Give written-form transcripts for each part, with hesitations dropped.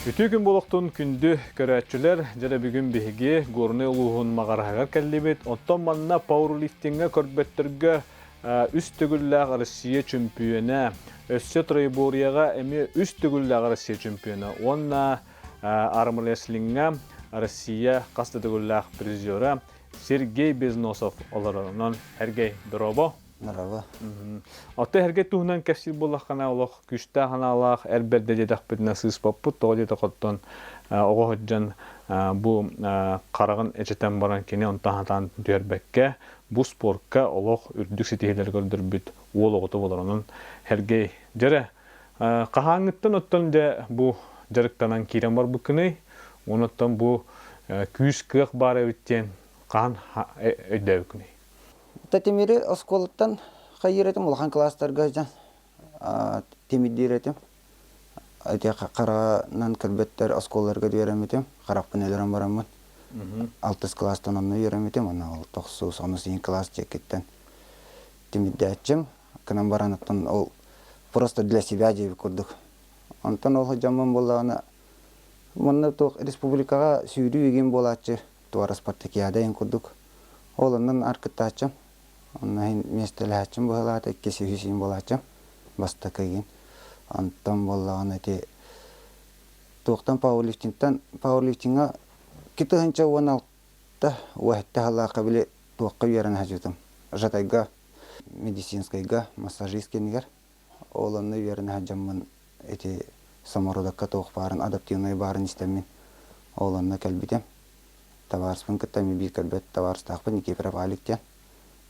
Үтүө күн буолуохтун күндү көрөөччүлэр, дьэ бүгүн биһиги Горнай улууһун Маҕараһыгар кэллибит. Оттон манна пауэрлифтиҥҥэ көрбөттөргө үс төгүллээх Россия чөмпүйүөнэ, өссө троеборьеҕа эмиэ үс төгүллээх Россия чөмпүйүөнэ уонна армрестлиҥҥа Россия хас да төгүллээх призера Сергей Безносов олорорунан Сергей, дорообо. Дорообо. Оттон Сергей туһунан кэпсиир буоллаххына, олох күүстээх анаалаах эр бэрдэ диэтэхпитинэ сыыспаппыт, тоҕо диэтэх оттон оҕо сылдьан бу хараҕын эчэтэн баран кини онтон хатаан түһэрбэккэ бу спортка олох үрдүк ситиһиилэри көрдөрбүт уол оҕото буолар. Онон Сергей, дьэрэ, хаһааҥҥыттан оттон дьэ бу дьарыктанан киирэн барбыккыный? Онуттан бу күүс-кыах баар эбит диэн хаһан өйдөөбүккүнүй? Тимири оскуолаттан хайыыр этим, улахан кылаастарга дьон тимирдиир этим. Ити харанан көрбөттөр оскуолаларга үөрэммитим, харахпын өлөрөн бараммын. Алтыс кылаастан онно үөрэммитим, онно ол тохсус, онус иин кылаас диэкиттэн тимирдээччим. Гынан баран оттон ол просто для себя диэбит курдук. Онтон ол дьоммун буоллаҕына манна туох республикаҕа сүүрүү игин буолааччы туора спартакиада иһин курдук. Ол оннун аркыттааччым. Онно иһин миэстэлэһээччим быһалаата иккис үһүс иһин буолааччым. Бастакы игин. Онтон буоллаҕына ити туохтан пауэрлифтингтан пауэрлифтиҥҥа 2016 уоһэтте сыллаахха били туохха үөрэнэ сылдьыбытым. Жатайга медицинскайга массажист кэннигэр ол онно үөрэнэ сылдьаммын ити самородокка туох баарын адаптивнай баарын истэммин ол онно кэлбитим. Табаарыспын кытта эмиэ биир көрбөт табаарыстаахпын Никифоров Алик диэн.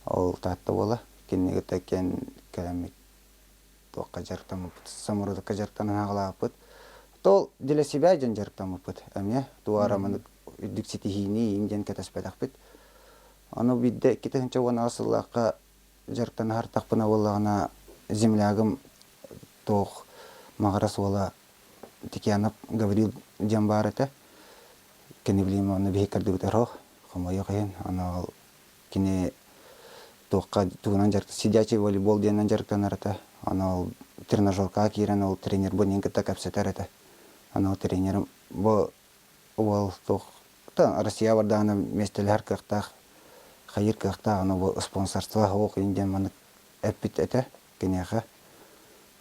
Ол Таатта уола. Кинини кытта кэн кэлэммит туохха дьарыктаммыппыт, самородокка дьарыктанан аҕалаабыппыт. То для себя диэн дьарыктаммыппыт эмиэ. Туора маннык үрдүк ситиһиини иин диэн кэтэспэтэхпит. Ону биирдэ 2018 сыллаахха дьарыктана сырыттахпына буоллаҕына землягым туох Маҕарас уола Тикянов Гаврил диэн баар этэ. Кини билигин онно биһик көрдүбүтэр суох, хомойуох иһин. Аны ол кини туохха тугунан дьарык сидячий волейбол диэнинэн дьарыктанар этэ. Аны ол тренажеркаҕа киирэн ол тренербин иһин кытта кэпсэтэр этэ. Аны ол тренерим бу уол туох Россия бардаҕына миэстэлэһэр кыахтаах, хайыыр кыахтаах, аны бу спонсорство суох иһин диэн маннык эппит этэ киниэхэ.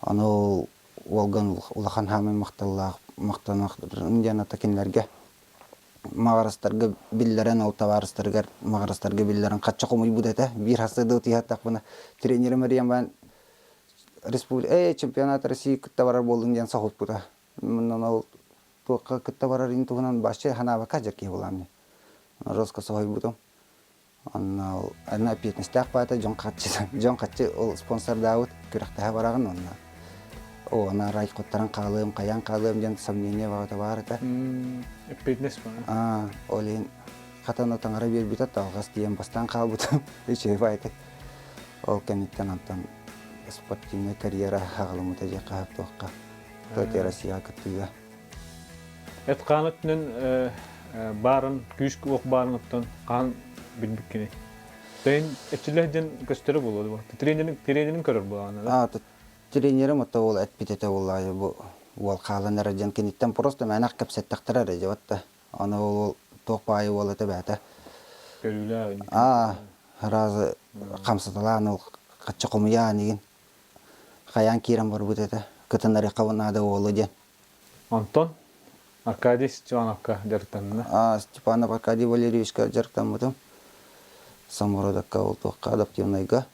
Аны ол уолган улахан хаамай махталлаах махтаныахтарын диэн ата кинилэргэ маҕарастарга биллэрэн ол табаарыстарыгар маҕарастарга биллэрэн хачча хомуйбут этэ. Биир хасыада утуйаттахпына тренерим эрийэн баран республика э чемпионат России кытта барар буоллун диэн соһуппута. Онон ол туохха кытта барарын туһунан вообще санаабакка дьэр киһи буолаам жестко соһуйбутум. Онно ол аны эппиэтинэстээх баата дьон харчы дьон харчы ол спонсордаабыт күрэхтэһэ бараҕын онно о ана рай хоттаран хаалыам хайаан хаалыам диэн сомнение баҕата баар этэ. Эппиэтинэс баар. Аа ол иһин хатан таҥара биэрбитэ талҕас тиийэн бастаан хаалбытым үчүгэй баайты. Ол кэнниттэн онтон спортивнай карьера аҕалыммыта диэххэ туохха Тотя Россияҕа кыттыыга. Эт-хаан өттүнэн баарын, күүс-уох баарын оттон хаан билбиккини. Тейн эчилэх диэн көстөрө буолуо дуо? Тренерин тренерин көрөр буолаҕына да? Аа, тренерим ото уол эппит этэ буоллаҕа бу уол хаалан эрэр диэн киниттэн просто мээнэх кэпсэттэхтэрэ эрэ дьэ да. Аны ол уол туох баайы уол этэ бээтэ. Көрүүлээх Аа, сразу хамсаталаан ол хачча хомуйаан игин хайаан киирэн барбыт этэ. Кытыннарыахха наада уолу диэн. Онтон Аркадий Степановка дьарыктанна. А, Степанов Аркадий Валерьевичка дьарыктаммытым. Самородокка ол туохха адаптивнайга.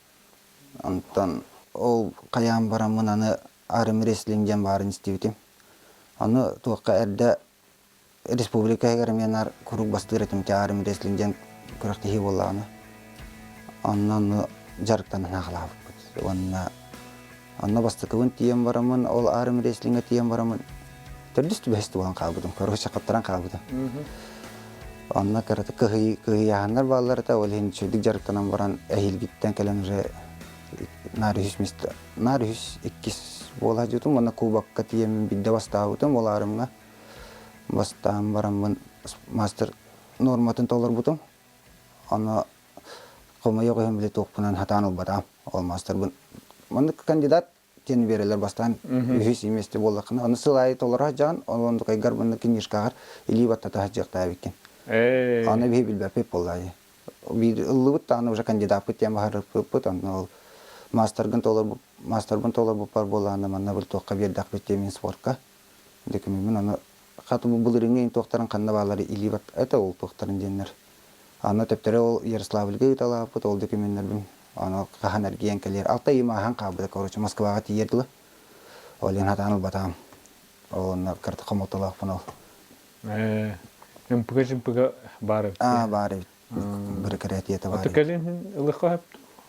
Онтон ол хайаан бараммын аны армрестлинг диэн баарын истибитим. Аны туохха эрдэ республика иһигэр эмиэ наар куруук бастыыр этим армрестлинг диэн күрэхтэһии буоллаҕына. Онно ону дьарыктанан аҕалаабыппыт. Уонна Онно бастакыбын тиийэн бараммын, ол армрестлиҥҥэ тиийэн бараммын, төрдүс түбэһис буолан хаалбытым, короче, хаптаран хаалбытым. Онно кырата кыһыйааһыннар бааллар этэ, ол иһин үчүгэйдик дьарыктанан баран эһиилгиттэн кэлэн уже наар үһүс место, наар үһүс иккис буола сылдьыбытым уонна кубокка тиийэммин биирдэ бастаабытым, ол аарымҥа бастаан бараммын мастер норматын толорбутум. Ону хомойуох иһин били туохпунан сатаан ылбатаҕым. Ол мастербын маннык кандидат диэн биэрэллэр бастаан үһүс миэстэ буоллаххына ону сыл аайы толоро сылдьаҕын ол онтукайгар манна книжкаҕар илии баттата сылдьыахтаах эбиккин. Аны биһи билбэппит буоллаҕа Биир ыллыбыт даҕаны уже кандидаппыт диэн баһарыппыппыт онно ол маастаргын толорбут маастарбын толорбуппар буоллаҕына манна бил туохха биэрдэхпит диэн мин спортка дөкүмүммүн ону хата бу былырыыҥҥы туохтарын ханна бааллары илии бат это ол туохтарын диэннэр аны төптөрү ол Ярославльга ыыталаабыт ол дөкүмүннэрбин ону хаһан эргийэн кэлиэр алта ыйым ааһан хаалбыта короче Москваҕа тиийэр дылы ол иһин хатаан ылбатаҕым ол онно кырата хомолтолоохпун ол Ымпыга-чымпыга баар эбит. Аа баар эбит. Быракыраатыйата баар Аты эбит. кэлин ылыхха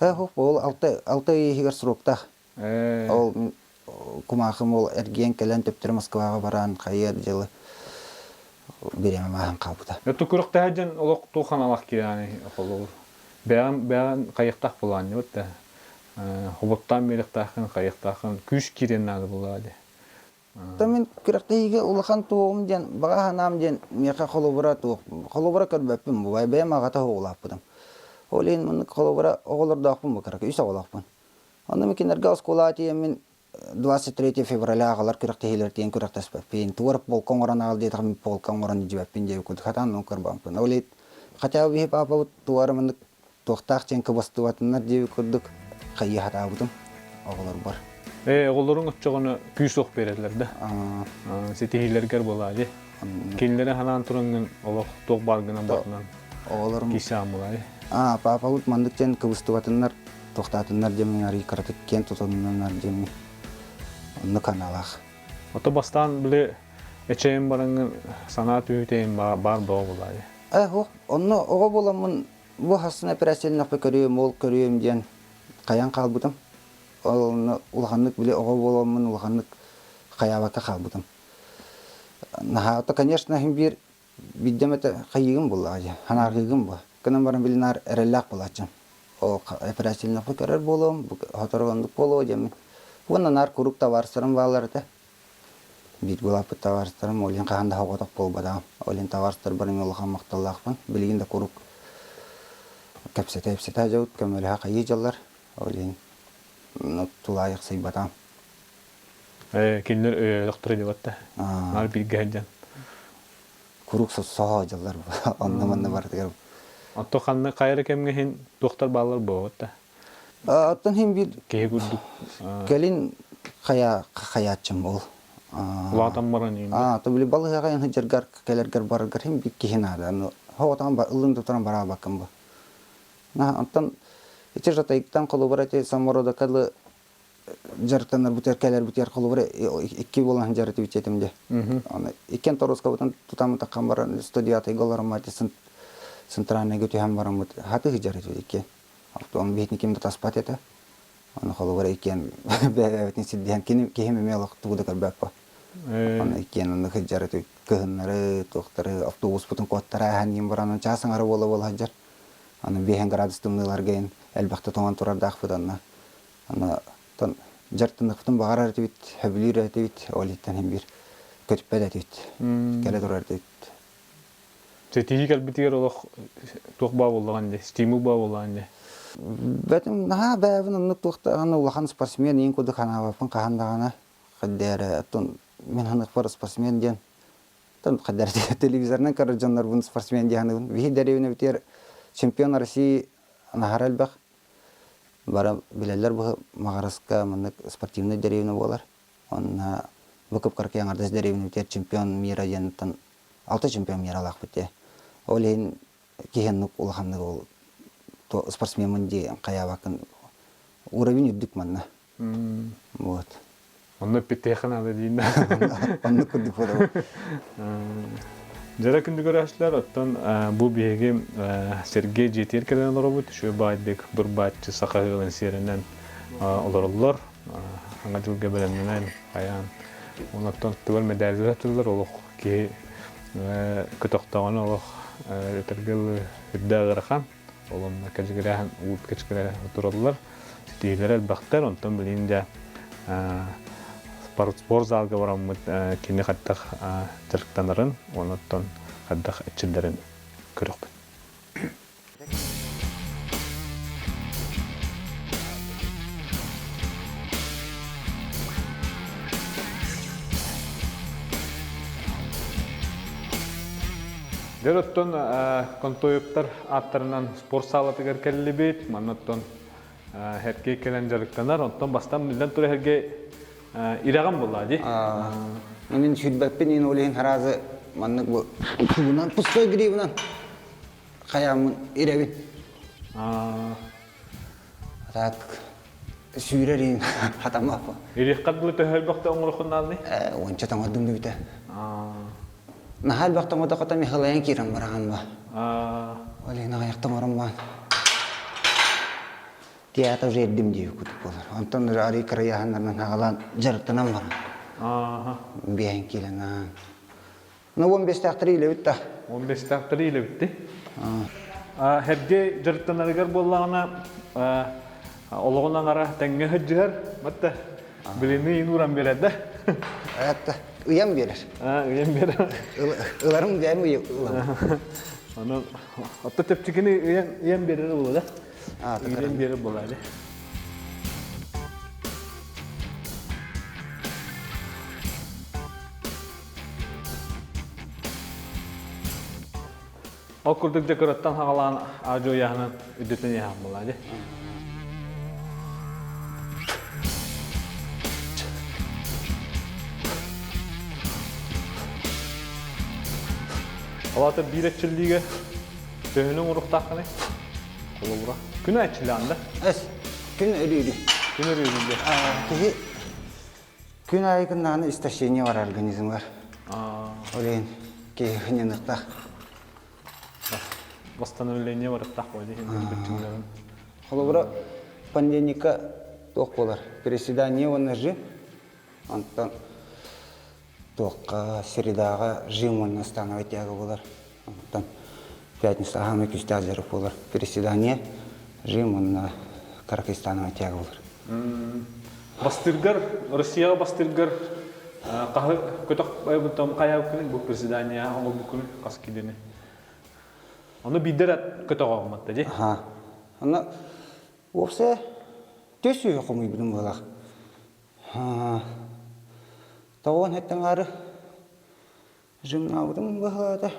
Э, ол алта ый иһигэр сроктаах. Э, Ол кумаахым ол эргийэн кэлэн төптөрү Москваҕа баран хайыар дьылы бириэмэ ааһан хаалбыта. Это күрэхтэһэ дьон олох туох аналах киирээни холобур. Бэҕэн бэҕэн хайыктаах булаанньыбыт да. Хоботтаан биэриэхтааххын хайыктааххын күүс киириэн наада булаа дии. Оттон мин күрэхтэһиигэ улахан туоҕум диэн, баҕа санаам диэн миэхэ холобура туох, холобура көрбөппүн бу, бэйэм аҕата оҕолоохпутум. Ол иһин маннык холобура оҕолордоохпун бу кыракый үс оҕолоохпун. Онно мин кинилэргэ оскуолаҕа тиийэммин 23 февраля аҕалар күрэхтэһиилэр тиийэн күрэхтэспэппин, тугу эрэ полка оҥорон аҕал диэтэхим мин полка оҥорон илдьибэппин диэбит курдук хатаан ону көрбөппүн. Ол иһин хотя бы биһи паапабыт тугу эрэ маннык туохтаах диэн кыбыстыбатыннар диэбит курдук хайыы сатаабытым оҕолорбор. Ээ, оҕолоруҥ оччоҕуна күүс-уох биэрэллэр да. Ситиһиилэргэр буолаа дии. Кинилэри ханаан тураҥҥын олох туох бааргынан батынан оҕолорум киисэҕин буолаа дии. Аа, паапабыт маннык диэн кыбыстыбатыннар, туохтаатыннар диэммин арый кыратык киэн тутуннуннар диэммин оннук аналаах. Ото бастаан били эчэйэн бараҥҥын санаа түһүүтэйин баар бөҕө буолаа дии. Ээ, онно оҕо буоламмын Бу хассын операцияланнахпа көрүөм, ол көрүөм диэн хайан хаалбытым. Ол онно улаханнык били оҕо буоламмын улаханнык хайаабакка хаалбытым. Наһаата, конечно, иһин биир биирдэм этэ хайыыгым буоллаҕа дии, санааргыыгым бу. Гынан баран били наар эрэллээх буолааччым. Ол операцияланнахпа көрөр буолуом, сотору оннук буолуо диэммин. Уонна наар куруук табаарыстарым бааллар этэ. Бииргэ улааппыт табаарыстарым ол иһин хаһан да соҕотох буолбатаҕым. Ол иһин табаарыстарбар эмиэ улахан махталлаахпын. Билигин да куруук кэпсэтэ-ипсэтэ сылдьабыт, көмөлөһө хайыы дьаллар. Ол иһин тулаайахсыйбатаҕым. Ээ, кинилэр өйөөлөхтөрө диэбэт да. Наар бииргэ сылдьан. Куруук соһо дьаллар онно-манна барытыгар. Оттон ханна хайа эрэ кэмҥэ иһин туохтар бааллар буолбат да. Оттон иһин биир Киһи курдук кэлин хайа хайааччым ол. улаатан баран иһин Аа, то били балыһаҕа эн сылдьаргар кэлэргэр бараргар иһин биир киһи наада. Аны хоҕотоон ыллын тутаран бараабаккын бу. Оттон ити Жатайыктан холобура ити самородокка дылы дьарыктанарбытыгар кэлэрбитигэр холобура икки буолан дьарытыбыт этим дии. Аны иккиэн торуоскабытын тутаммытаххан баран студиятайга олороммут центральныйга түһэн бараммыт хатыы дьарытыбыт иккиэн. Оттон биһитини ким да таспат этэ. Аны холобура иккиэн бэйэбитин сирдиһэн кини киһим эмиэ олох тугу да көрбөппө. Аны иккиэн онно сылдьар кыһыннары, туохтары автобуспутун куоттара ааһан иһин баран чаас аҥара буола-буола сылдьар. Аны биэһэн градус тымныыларга иһин элбэхтэ тоҥон турардаахпыт онно. Аны оттон дьартыныахпытын баҕарар этибит, сөбүлүүр этибит, ол иһиттэн иһин биир көтүппэт этибит, кэлэ турар этибит. Ситиһии кэлбитигэр олох туох баа буоллаҕын дии, стимул баа буоллаҕын дии. Бэтим наһаа бэйэбин оннук туохтааҕын улахан спортсмен иин курдук санаабаппын хаһан даҕаны хайдары оттон мин саныахпар спортсмен диэн оттон хайдары телевизорынан көрөр дьоннорбун спортсмен дии саныыбын. Биһи дэриэбинэбитигэр чемпион России наһара элбэх. Бары билэллэр бу Маҕараска маннык спортивнай дэриэбинэ буолар. Онно бу кып-кыракый аҥардас дэриэбинэбитигэр чемпион мира диэн алта чемпион миралаахпыт дии. Ол иһин киһи оннук улаханнык ол спортсмеммын дии хайаабаккын уровень үрдүк манна. Вот. Онно эппиттиэххэ наада диин. Оннук курдук буолабын. Дьара күндү көрөөччүлэр, оттон бу биһиги Сергей дьиэтигэр кэлэн олоробут. Үчүгэй баайдык бырбааччы саха ыалын сиэринэн олороллор. Саҥа дьылга бэлэмнэнэн, хайаан. Онон тугар мэдээллэр тыллар олох киһи көтөхтөҕүнэ олох өтөргө ылы үрдээх ыарахан. Ол онно кэчигирээн уут кэчигирээн тураллар. Ситиһиилэр элбэхтэр. Онтон билигин дьэ спорт залга бараммыт кини хайдах дьарыктанарын, онуттан хайдах эрчиллэрин көрүөхпүт. Дьэр оттон Контоевтар ааттарынан спорт саалатыгар кэллибит. Манна оттон Һэргэй кэлэн дьарыктанар. Онтон бастан биллэн турар Һэргэй ирэҕин булла дии. Мин сүүрбэппин иин ол иһин хараазы маннык бу тугунан пустой гривынан хайааммын ирэбин. Так сүүрэр иин хатаммаппын. Ириэххэр дылы төһө элбэхтэ оҥороххун наадный? Уонча тоҥордум дибитэ. Наһаа элбэх тоҥордоххо Михалайан киирэн бараҕын ба. Ол иһин аҕыйах тоҥорон баан. Театр уже эрдим дии курдук буолар. Онтон арый кырайаһаннарынан хаҕалаан дьарыктанан баран. Биэһин киилэн Ну, 15-тээхтэри илэбит да. 15-тээхтэри илэбитти. Һэргэ дьарыктанарыгар буоллаҕына олоҕун аҥара тэҥҥэ сылдьыһар. Батта билини ыйын ууран биэрэр да. Атта ыйан биэрэр. Ыйан биэрэр. Ыларым диэн ылам. Онон отто чэпчэкини ыйан ыйан биэрэр буолла да. Ыйан биэрэр буолла да. Ол курдук дьэ кыраттан хаҕалаан аадьуйаһынан үрдүтэн иһэҕин буолаа дии. Алата биир эрчиллиигэ төһөнү оҥоруохтааххыный? Холобура. Күн эрчиллэҕин да? Эс, күн өрүүрү. Күн өрүүрү диэ. Киһи Күн аайы гыннаҕына истощение бар организмгар. Ол иһин киһи хынньаныахтаах. Восстановление барыттаах буолар иһин Холобура, понедельникка туох буолар? Приседание уонна жим. Онтон туохха средаҕа жим уонна становой тяга буолар. Оттон пятница аһаамай күүстээх дьарык буолар. Приседание, жим уонна Каракистанова тяга буолар. Бастыыргар, Россияҕа бастыыргар хаһы көтөх байбыттан хайаабыккыный бу приседание оҥорбуккуный хас киилэни? Ону биирдэ көтөҕөҕүмматта дии. Аха. Аны уопсайа төс сүүһэ хомуйбутум буолах. Тоҕуон хэттэн аары Жимнаабытым быһаата.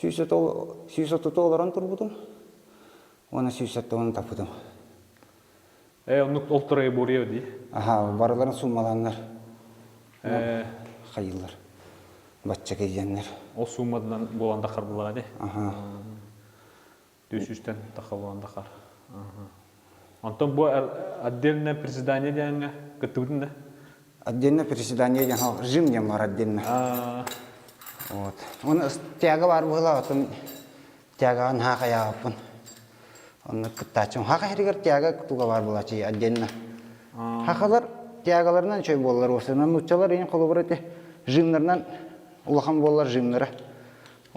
130 олорон турбутум. Уонна 170 таппытым. Э, оннук ол турайы буоруйа дии. Аха, барыларын суумалааннар. Э, хайыллар. Бачча кэйиэннэр. Ол суумадан буолан тахар булаа дии. Аха. Түс үстэн тахха буолан тахар. Онтон бу отдельное приседание диэҥҥэ кыттыбытын да? Отдельное приседание диэн жим диэн бар отдельно. Вот. Оны тяга бар буола, отон тягаҕын хаах айаҕаппын. Онно кыттааччым. Хаах иһигэр тяга туга бар буолааччы отдельно. Хахалар тягаларынан чөй буоллар уосынан нууччалар иин холобура ити жимнарынан улахан буоллар жимнара.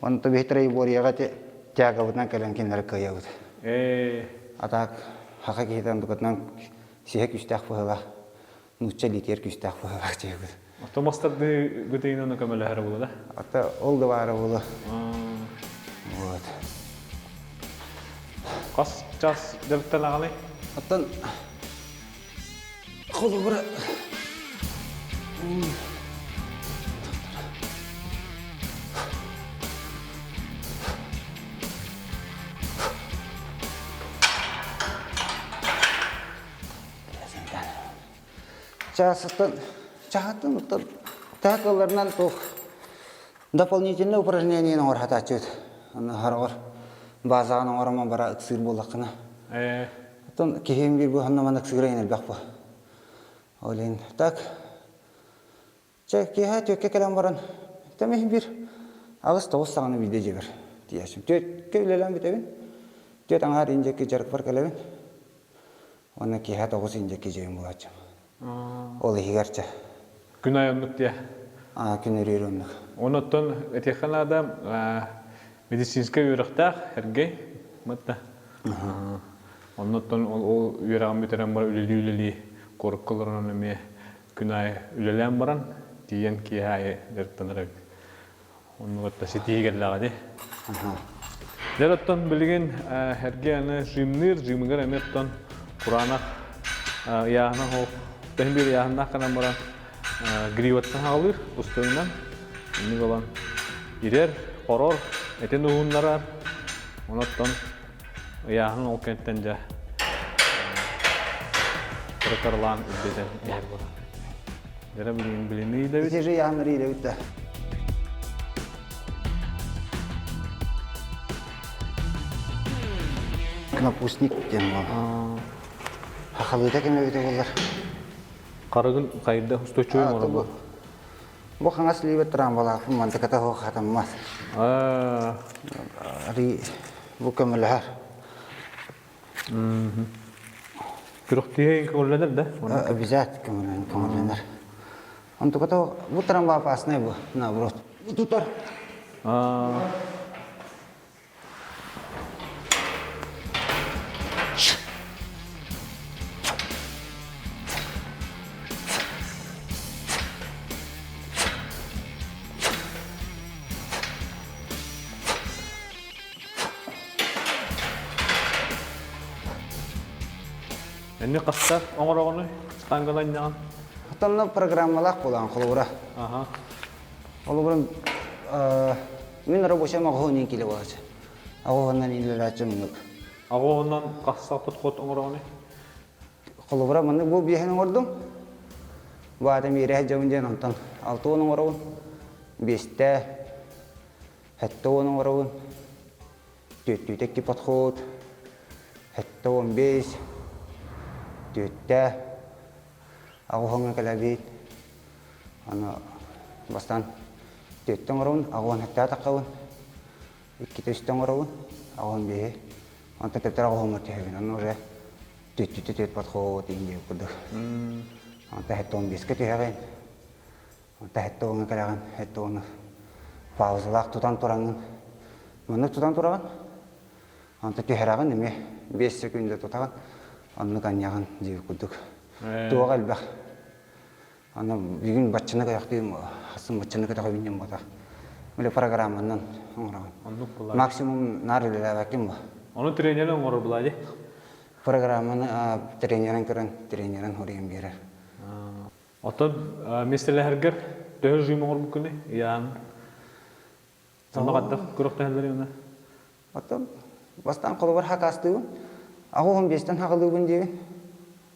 Онто биһи Егорияҕа ити тягабытынан кэлэн кинилэри кыайабыт. Ээ. А так хаха киһитэн дукатынан сиһэ күүстээх быһыылаах, нуучча илиитигэр күүстээх быһыылаах диэбит. Ото мастарды гытыйынан көмөлөһөрө буолла да? Ата ол да баара буолла. Вот. Хас час дьарыктанаҕыный? Оттон Холобура, чаасыттан чаһаттан оттон таах ылларынан туох дополнительное упражнение оҥор хатааччыбыт аны хараҕар базаҕын оҥоромон бара ыксыыр буоллаххына Э, Оттон киһим биир быһанна маннык сыгырайын элбэх бу. Ол иһин так чэ киэһэ түөккэ кэлэн баран тэм иһин биир 8-9 саҕана биирдэ дьиэбэр тиийээччим. Түөккэ үлэлээн бүтэбин. Түөт аҥаар индиэкки дьарыкпар кэлэбин. Уонна киэһэ 9 индиэкки дьиэбин булааччым. Ол иһигэр чэ. Күн аайы оннук диэ. Аа, күн өрүүр оннук. Онуттан этиэххэ наада, медицинскэй үөрэхтээх Сергей Мытта. Оннуттан ол үөрэҕин бүтэрэн баран үлэлии-үлэлии куоракка олорон эмиэ күн аайы үлэлээн баран тиийэн киэһэ аайы дьарыктанар эбит. Оннугар ситиһии кэллэҕэ дии. Дьэ оттон билигин Сергей аны жимныыр, жимыгар эмиэ оттон кураанах ыйааһына суох, төһөн биир ыйааһыннаах гынан баран гриваттан хаалыыр, пустойунан инник ылан ирэр. хорор, этин уһуннарар. Онон ыйааһын ол кэнтэн дьэ кыракарлаан үрдэтэн иһэр буолар. Дьэ билин билинии идэбит. Ити же ыйааһыннары идэбит да. Кнопустник диэн буолар. Хахалыыта кэм эбитэ буоллар. Харыгын хайда усточуй оҥоробу. Бу хаҥас илиибэр трамвалаахпын мантыката суох хатаммат. Бу көмөлөһөр. Күрөхтиһэ көҥүллэнэр да? Обязательно көҥүллэнэр. Онтуката бу трамвай опасный бу, наоборот. Тутар. Энни хаста оҥороҕунуй? Штангаланньаҕын? Оттонно программалаах буолан холобура. Аха. Холобура Мин рабочай маҕаһыын киле буолааччы. Аҕуһунан үлэлээччи оннук. Аҕуһунан хасса подход оҥороҕуный? Холобура, маннык бу биэһин оҥордум. Бу аата миэрэ дьабын диэн онтон 60 оҥоробун. Биэстэ, 70 оҥоробун. Түөттүүтэ икки подход. 75, түөттэ, аҕуһуҥҥа кэлэбит. Аны бастаан түөттэ оҥоробун, аҕуһун сэттэ таххабын, иккитэ үстэ оҥоробун, аҕуһун биэһи, онтон төттөрү аҕуһуҥҥа түһэбин, онно уже түөттүүтэ түөт подход диэн курдук. Онтон 75-кэ түһэҕин, онтон 70-ҥа кэлэҕин, 70-ну паузалаах тутан тураҥҥын, маннык тутан тураҕын, онтон түһэрэҕин эмиэ 5 секунда тутаҕын, оннук анньаҕын диир курдук. Туох элбэх. Аны бүгүн баччаны көтөхтүүм, хассын баччаны көтөҕөбүн диэн буолбатах. Били программанан оҥороҕун. Оннук буолар. Максимум наар үлэлээбэккин бу. Ону тренер оҥорор буолаа дии. Программаны тренерин көрөн, тренерин хоруйан биэрэр. Оттон миэстэлэһэргэр төһө жим оҥорбуккуный? Ыйаан. Онно хайдах күрэхтэһэллэрий уна? Оттон бастаан холобур хакаастыыбын. Аҕуһун биэстэн хаҕылыыбын диибин.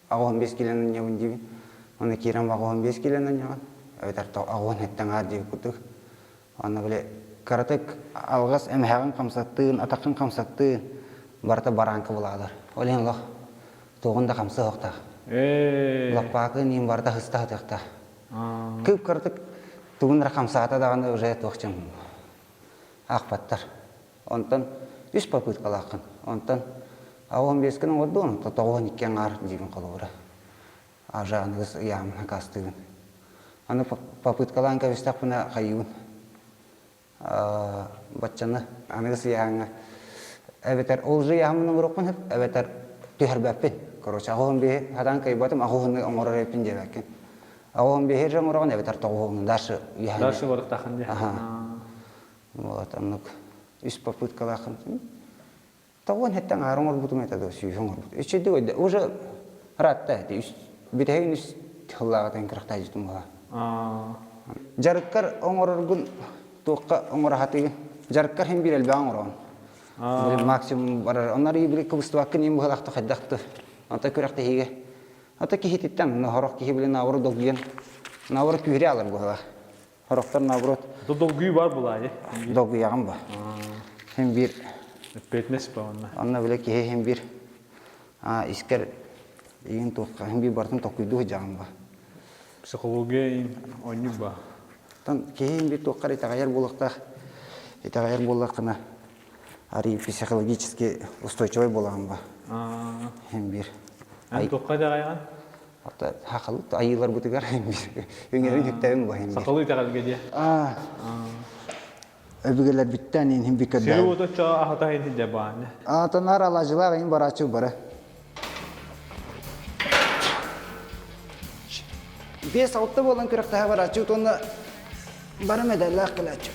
Аҕуһун биэс киилэнэн анньабын диибин. Уонна киирэн аҕуһун биэс киилэнэн анньаҕын. Эбэтэр аҕуһун хэттэн аҕар диэбит курдук. Уонна били кыратык алҕас эмэһэҕин хамсаттыын, атаххын хамсаттыын барыта барааҥка булаалар. Ол иһин олох туоҕун да хамсыы оһохтоох. Лаппаакы иин барыта сыста сытыахтаах. Кып-кыратык тугун эрэ хамсаата даҕаны уже туох дьон аахпаттар. Онтон үс попыткалааххын. Онтон аҕыс биэскин оҥордуон, онтон 92 аҥаар диибин холобура. Ажа аныгыс ыйаамын акаастыыбын. Аны попыткалаан кэбистэхпинэ хайыыбын. Баччаны аныгыс ыйааҥҥа эбэтэр ол же ыйааһыммын оҥоруохпун сөп, эбэтэр түһэрбэппин. Короче, аҕыһын биэһи сатаан кыайбатым, аҕыһыны оҥорор эбиппин диэбэккин. Аҕыһын биэһи же оҥороҕун эбэтэр тоҕуһуҥ дальше Дальше барыктахын дии. Аха. Вот оннук үс попыткалааххын. Тоҕуон хэттэн аара оҥорбутум этэ да сүүһү оҥорбут. Үчүгэй ойда уже ыраатта эти үс бүтэһигин үс тыллааҕытын кырахтаажытым буола. Дьарыккар оҥороргун туохха оҥоро сатыыгын? Дьарыккар хин биир элбэҕи оҥороҕун. Били максимум барар. Оннор били кыбыстыбаккын иин быһалаахта хайдахты. Онто күрэхтэһиигэ. Ата киһититтэн хорох киһи били наоборот долгуйан наоборот күүһүрэ алар быһалаах. Сорохтор наоборот. Долгуйуу бар булаа Долгуйаҕын ба. Хин биир Эппиэтинэс ба онно. Онно бile киһи хин биир искер иин туохха хин биир бартын токуйдуу сыдьаҕын ба. Психология иин оонньуу ба. Тан киһи хин биир туоххар итэҕэйэр буолуохтаах. Итэҕэйэр буоллаххына арый психологически устойчивай буолаҕын ба. Хин биир. Эн туохха итэҕэйэҕин? Сахалыы айыыларбытыгар үҥэрин үктэбин бу Сахалыы итэҕэлгэ диэ. Өбүгэлэрбиттэн иһин би Сири уоту чоо аһата иһин дьэ бааны. Аатанар алаажылаах иһин барааччы бары. Биэс алта буолан күрэхтэһэ барааччы уонна бары медаллаах кэлээччи.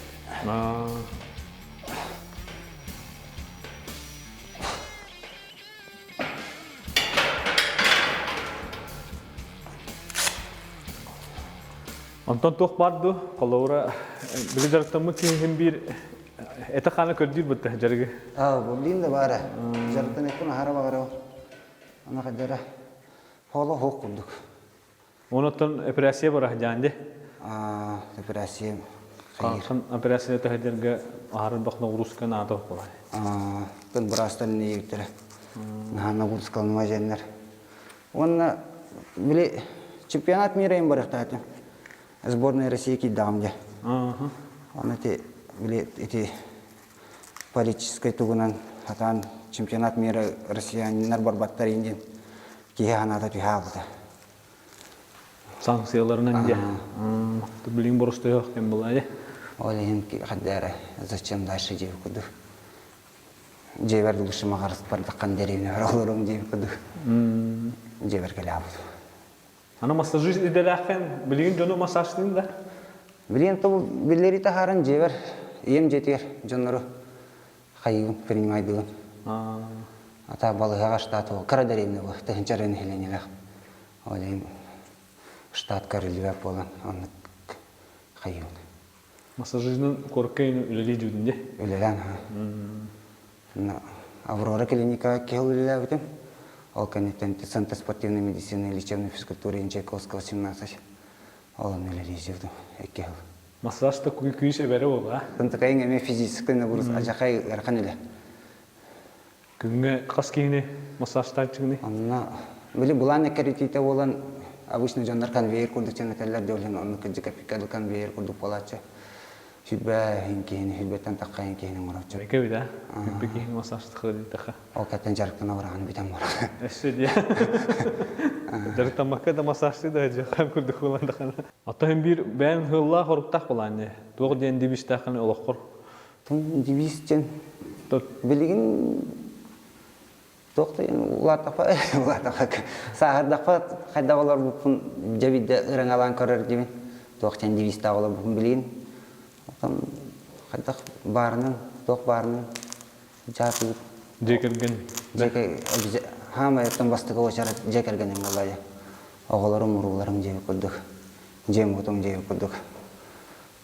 Онтон туох баар дуу? Холобура, били дьарыктаммыт киһи син биир. Этэ-хаана көрдүүр бытта дьарыгы. Аа, блин да баара. Дьарыктаныахпын аһара баҕарабын. Аны хайдара хооло хоох курдук. Онуттан операция бара сылдьаан дии. Аа, операция хайыр. Хан операция таһырдьарга аһарбах ноҕурууска наада буолар. Аа, тын быраастар иннигиттэрэ. Наһаа нагрузкаланыма дьэннэр. Уонна били чемпионат мира им барыахтаатым. Сборная России киирдэҕим дьэ. Оны ити били ити политическай тугунан хатаан чемпионат мира россияниннар барбаттар диэн киһи санаата түһэ хаалбыта. Санкцияларынан дьэ. Билигин боростойох кэм была дьэ. Ол иһин хаддара зачем дальше диэбит курдук. Дьиэбэр лучше маҕарыс бардаххан дэриэбинэ олорум диэбит курдук. Дьиэбэр кэлээбит. Аны массажист идэлээххин билигин дьону массажтыын да? Билигин то биллэри таһааран дьиэбэр, ийэм дьиэтигэр дьоннору хайыыбын, принимайдыыбын. Ата балыһаҕа штат кыра дэриэбинэ бу, тыһынча эрэ нэһилиэнньэлээх. Ол иһин штат көрүллүбэт буолан оннук хайыыбын. Массажиһынан куоракка үлэлии дьүдүн дии? Үлэлээн, аха. Аврора клиникаҕа киһи үлэлээбитим. Ол кэнниттэн Центр спортивной медицины и лечебной физкультуры имени Чайковского 17. Ол онно үлэлии сылдьыбытым икки сыл. Массаж да күүс эбэрэ буолла. Тынтыкайың эмиэ физическэй нагрузка адьахай ыарахан үлэ. Күҥҥэ хас киһини массажтааччыгыный? Онно били былаан эккирэтиитэ буолан обычно дьоннор конвейер курдук чэнэтэллэр диэн онно кырдьык эппиккэ конвейер курдук буолааччы. Сүрбэ иһин киһини, сүрбэттэн тахха иһин киһини оҥорооччу. Бэкэ бит, а? Сүрбэ киһини массажтыха диэтэххэ. Ол кэттэн дьарыктана бараҕын бүтэн баран. Өссө диэ. Дьарыктаммакка да массажтыы да дьаххан курдук буолан дахана. Оттон биир бэйэн хыллаах оруктаах булаан Туох диэн дибистээххин олоххор Девиз диэн билигин туох да улааттахпа улааттахпа сааһырдахпа хайдах олорбуппун дьэ биирдэ ыраҥалаан көрөр диибин туох диэн девизтээх олорбуппун билигин оттон хайдах баарынан туох баарынан дьаатыбыт дьиэ кэргэн дьиэ хаамай оттон бастакы уочарат дьиэ кэргэним буолла дьэ оҕолорум урууларым дьиэ курдук дьиэм уотум дьиэ курдук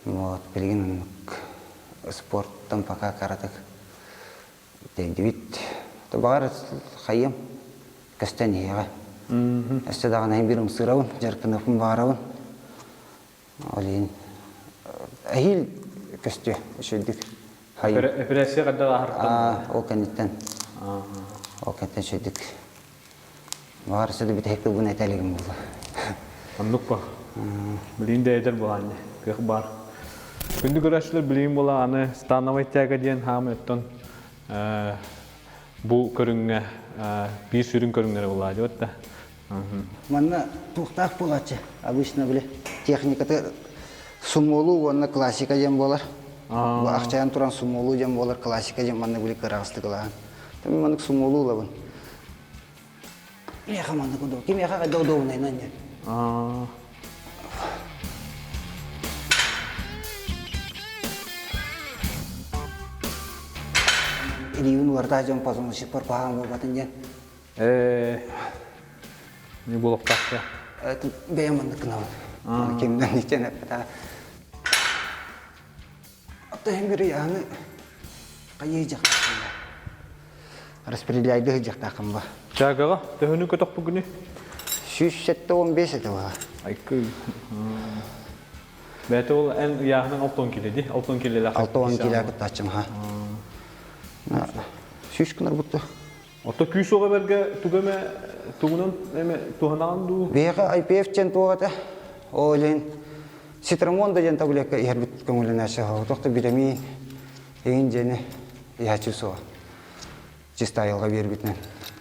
Вот, билигин оннук спорттан пока кыратык тэйдибит. Баҕар хайыам көстөн иһиэҕэ. Өссө даҕаны биир ымсыырабын, дьарыктаныахпын баҕарабын. Ол иһин эһиил көстүө үчүгдүк. Эпэрээссийэ хайдах ааһартан? Ол кэнниттэн. Ол кэнниттэн үчүгдүк Баҕар өссө да бүтэһик тылбын этэ илигим буолла. Оннук ба. Билигин да эдэр буолаан кыах баар. Күндү көрөөччүлэр билигин буола аны становай тяга диэн хаамы оттон бу көрүҥҥэ биир сүрүн көрүҥнэрэ буолаа диэбит да. Манна туохтаах буолааччы обычно били техниката сумолуу уонна классика диэн буолар. Бу ахчайан туран сумолуу диэн буолар, классика диэн манна били кыраҕастык ылаһан. Мин маннык сумолуу ылабын. Миэхэ маннык удобно. Кимиэхэ хайда удобнайынан диэн. Илиибин уларытаа дьон позвоночникпар куһаҕан буолбатын диэн. Ээ, не буолуохтаах Бэйэм маннык гынабын. Кимнэн ичэн эппэтэ. Оттон биир ыйааны хайыы дьахтааххын ба? Распределяйдыы сылдьахтааххын ба? Чаагаҕа төһөнү көтөхпүгүнүй? 175 этэ буолар. Айкы. Бэйэтэ ол эн ыйааһының 60 кило дии? 60 килолаах. 60 кило кыттааччым ха. Сүүс гынар бутта. Ото күүс оҕо бэргэ тугу эмэ тугунан эме туһанаҕын дуу? Биһиэхэ IPF диэн туох этэ? Ол иһин цитрамон да диэн таблетка иһэрбит көҥүллэнээччи туох да витамин иҥин диэни иһээччи суоҕа. Чисто айылҕа биэрбитинэн.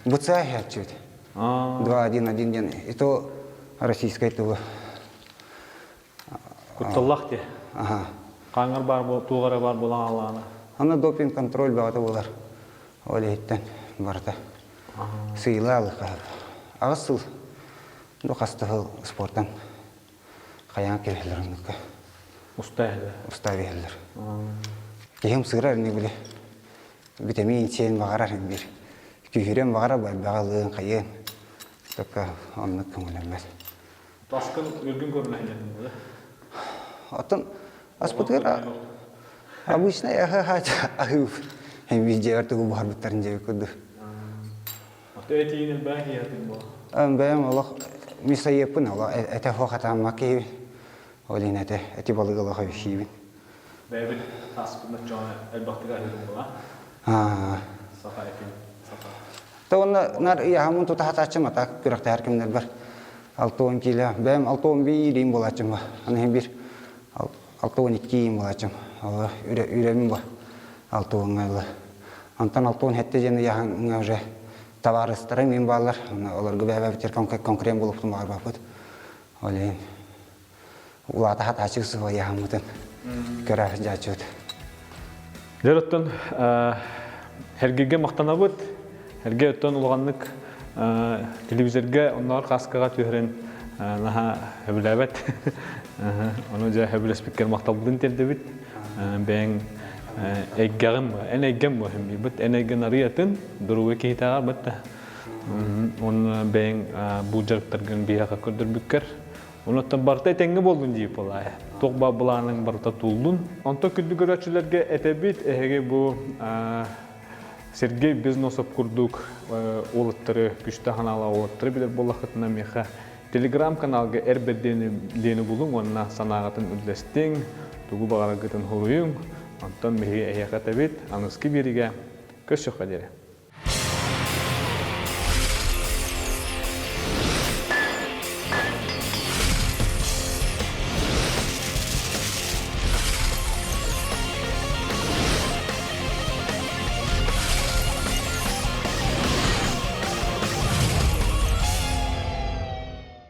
БЦА иһээччибит. 2.1.1 диэн и то российскай тылы. Кутталлах дии. Хааҥҥар баар туох эрэ баар буолан хааллаҕына. Аны допинг контроль бөҕөтө буолар. Ол иһиттэн барыта сыыйылаа алыхха. Аҕыс сыл бу хаста сыл спортан хайаан кэбиһэллэр оннукка. Уста иһэллэр. Уста иһэллэр. Киһим сыырар ини били витамин сиэн баҕарар биир. Күүһүрэн баҕарар элбэҕи ылыан хайыан. Только оннук көҥүлэммэт. Таскын үргүн көрүнэ иһэллэр Оттон аспытыгар. Обычно аһыы видеолар тугу буһарбыттарын дьэби курдук. Ото этиин элбээн иһэтин бу. Бэйэм олох мисайыппын олох этэ хоох атааммак киһибин. Ол иһин этэ эти балыгы олох өйсиибин. Бэйэбит аспытын оччоҕуна элбэхтик аһыырым була. Саха этин, саха. Та онно нар ыйаһаммын тута хатааччым ата күрэхтэһэр кэмнэрбэр 60 киилэ бэйэм 61 иим буолааччым ба. Аны бир 62 иим буолааччым. Ол үрэмин ба 60-га ыла. Антон 67 диэн ыйаһаҥҥа уже табаарыстарым мин бааллар. Олорго бэйэбэбитигэр конкурент буолуохпутун баҕарбаппыт. Ол иһин улаата хатааччы сыһыайаһаммытын көрө сылдьааччыбыт. Дьэр оттон Эргигэ махтанабыт. Эргэ оттон улаханнык телевизорга оннооҕор кааскаҕа түһэрэн наһаа сөбүлээбэт. Ону дьэ сөбүлэспиккэр махталбытын тиэрдэбит. Бэйэҥ эйгэҕин эн эйгэм бу бит эн эйгэн арыйатын доруобуйа киһитээҕэр бытта. Уонна бэйэҥ бу дьарыктаргын биһиэхэ көрдөрбүккэр Онуттан барыта этэҥҥэ буоллун дии буолаайа. Туох баар былааныҥ барыта туллун. Онтон күндү көрөөччүлэргэ этэбит, эһиги бу Сергей Безносов курдук уолаттары, күчтэ ханаалаах уолаттары билэр буоллаххытына миэхэ телеграм-каналга эр диэни булуҥ уонна санааҕытын үллэстиҥ, тугу баҕараргытын хоруйуҥ. Онтон биһиги эһиэхэ этэбит, аныгыскы биэриигэ көрсүөххэ диэри.